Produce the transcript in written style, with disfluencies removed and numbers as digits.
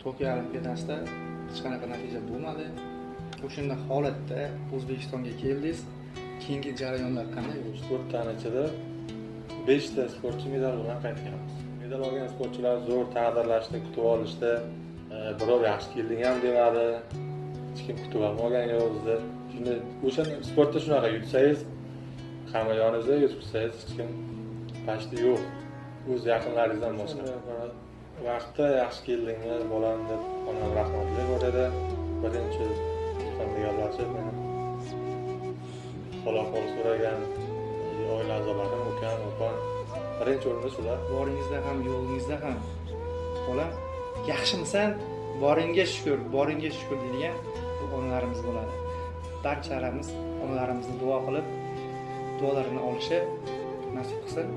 Tokio Olimpiadasida hech qanaqa natija bo'lmadi. O'shanda holatda O'zbekistonga keldingiz. Keyingi jarayonlar qanday bo'ldi? 4 tani ichida 5 ta sportchi medal bilan qaytganmiz. Medal olgan sportchilar zo'r taqdirlashdi, kutib olishdi. Birov yaxshi kelding ham demadi. Hech kim kutib ham olgan yo'q bizni. Shunda o'sha sportda shunaqa yutsangiz, hamma yoningizda, yutsangiz hech kim pashti yo'q. O'z yaqinlaringizdan boshqa. Vaqtda yaxshi keldingmi bolam deb onam rahmatli bor edi. Birinchi telefonda gaplashib, meni hol ahvol so'ragan oila a'zolarim, ukam, opam birinchi o'rinda shular. Boringizda ham, yo'g'ingizda ham bolam yaxshimisan, boringga shukur, boringga shukur deydigan bu onalarimiz bo'ladi. Barchalarimiz onalarimizni duo qilib, duolarini olishi nasib qilsin.